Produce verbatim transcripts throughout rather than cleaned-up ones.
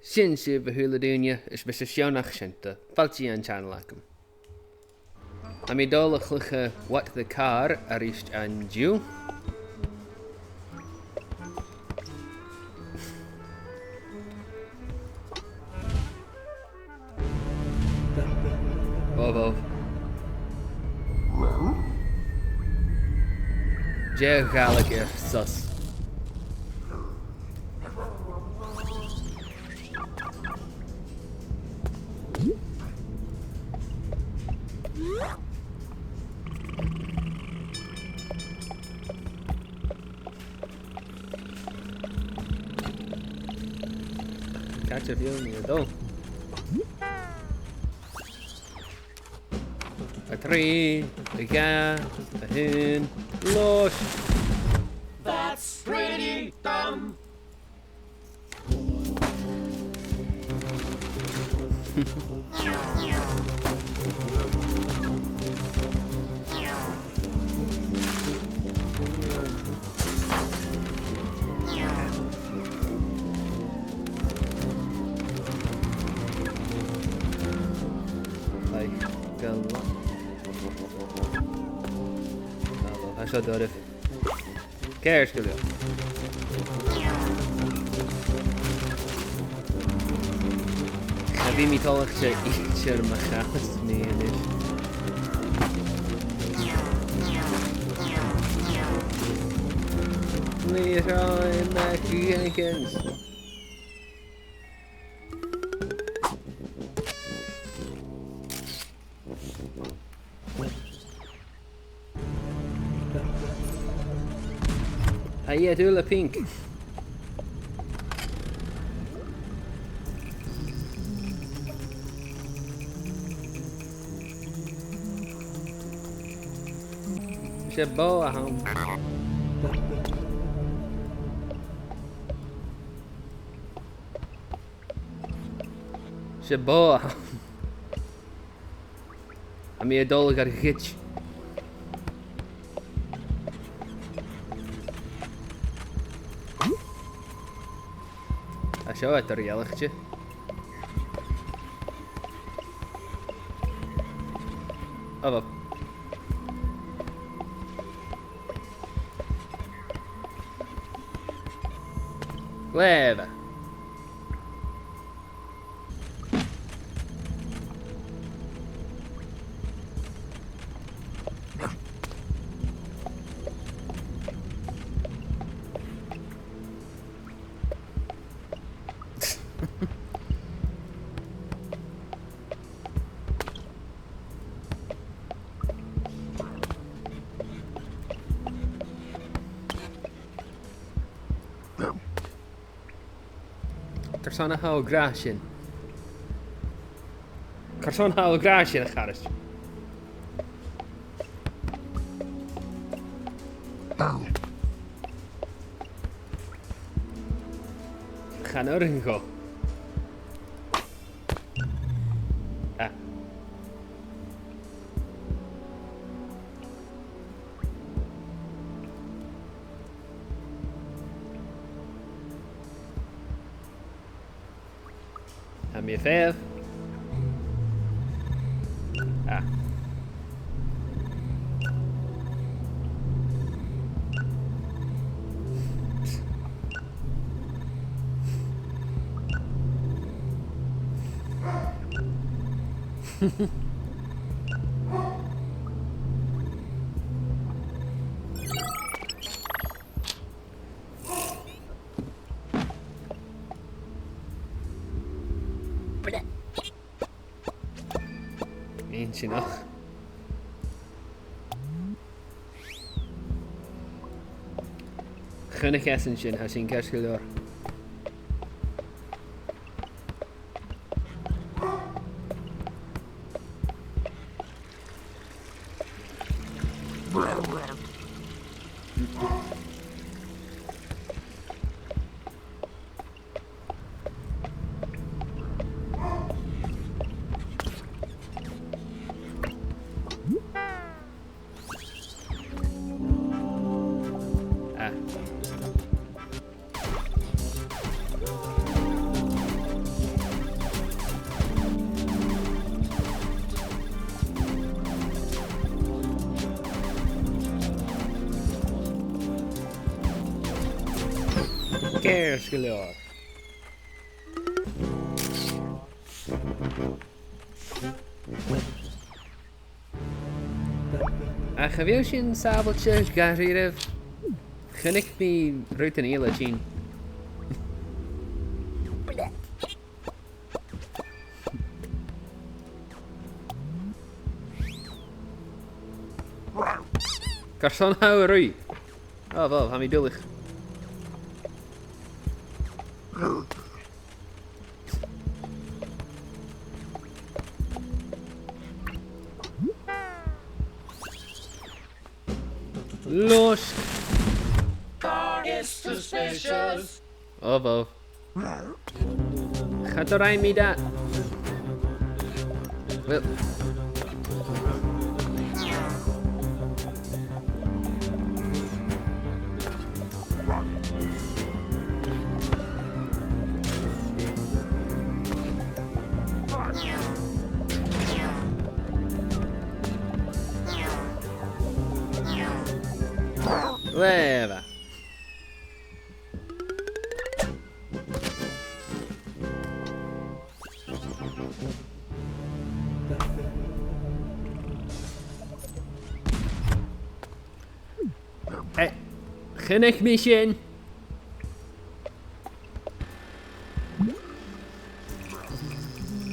Sin sibh, a h-uile duine, is mise Seònach Seunta. Fàilte dhan channel agam. Tha mi a' dol a chluich What the Car a-rithist an-diugh. Bò, bò. Dè a' Ghàidhlig air sus? Càit a bheil mi a' dol? A trì, a dhà, a h-aon, làimh. That's pretty dumb. Like, gun. Ah, well, tha seo doirbh. Ceart gu leòr. Cha bhi mi toilichte idir ma chaitheas mi a-nis. Leroy McJenkins. Tha iad uile pink. 'S e bò a th' ann. 'S e bò a th' ann. Tha mi a' dol gu geit. Tha seo eadar dhealaichte. Oh, well. Glè mhath. Carson a tha thu ag ràdh sin? Carson a tha thu ag ràdh sin, a charaid? Chan urrainn dhomh. Ah. Tha mi a' feitheamh. Ah. Inntinneach. Chunnaic esan sin, tha sin ceart gu leòr. Ah. Ceart gu leòr. Ach a bheil sin sàbhailte dha-rìribh? Chunnaic mi rudan eile a' tighinn. Carson a tha thu a' ruith? O, bhò, tha mi duilich. Losg. Target suspicious. O, bhò. Cha do rinn mi dad. Well. Uill, bha. Eh, chunnaic mi sin.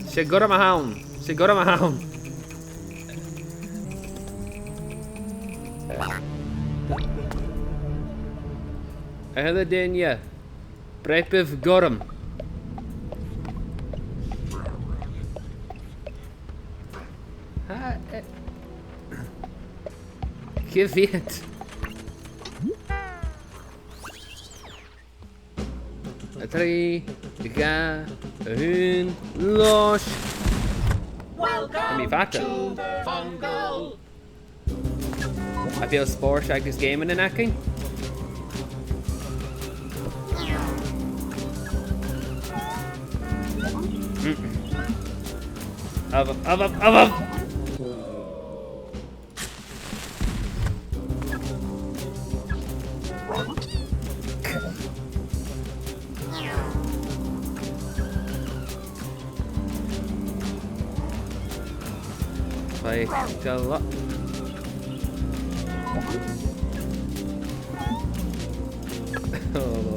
'S e gorm a th' ann. 'S e gorm a th' ann. A h-uile duine, prepaibh gorm. Ha, eh. Cia mheud? A trì, a dhà, a h-aon, losg. Welcome. Tha mi fada. To Fungal. A bheil spòrs agus geamannan againn? Mm. Abh, abh, abh, abh, abh. Faic gu leth. Oh.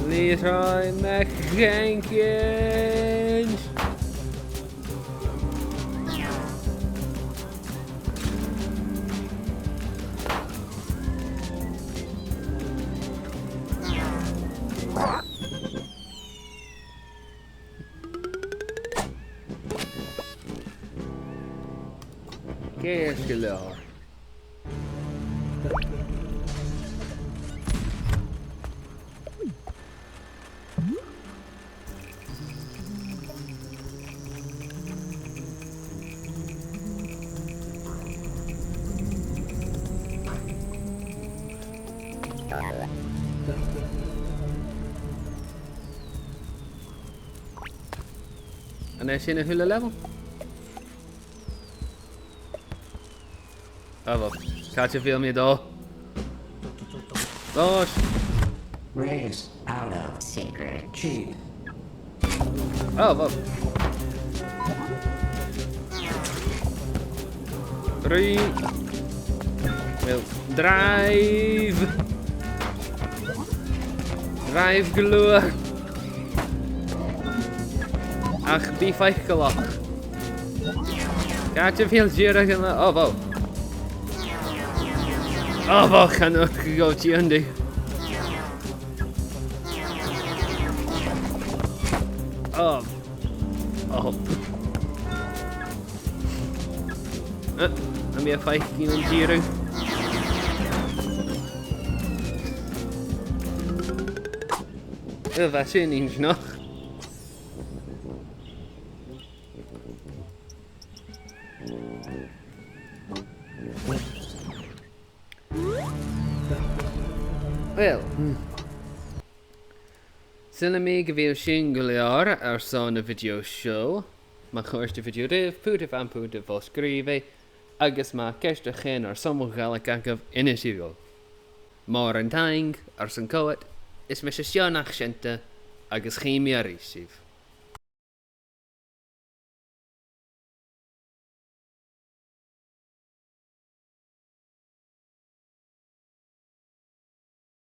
Leroy McJenkins! Ceart gu leòr. An e sin a h-uile level? Oh, well. Càit a bheil mi a' dol? Gosh. Race out of secret chief. Oh, well. Three. Well, drive. Drive gu luath. Ach bi faiceallach. Càit a bheil dìreach an le-, oh, wow. Oh, wow, chan eil gu dìon di. Oh. Oh. Eh, tha mi a' faicinn an dìreach. Eh, bha sin inntinneach. Well, saoilidh mi gu bheil sin gu leòr airson a' video seo. Ma chòrd a' video ribh, put am putan fo-sgrìobhaidh, agus ma tha ceist no ceann airson mo Ghàidhlig agaibh, innsibh dhomh. Mòran taing airson coimhead, is mise Seonach Seunta agus chì mi a-rithist sibh.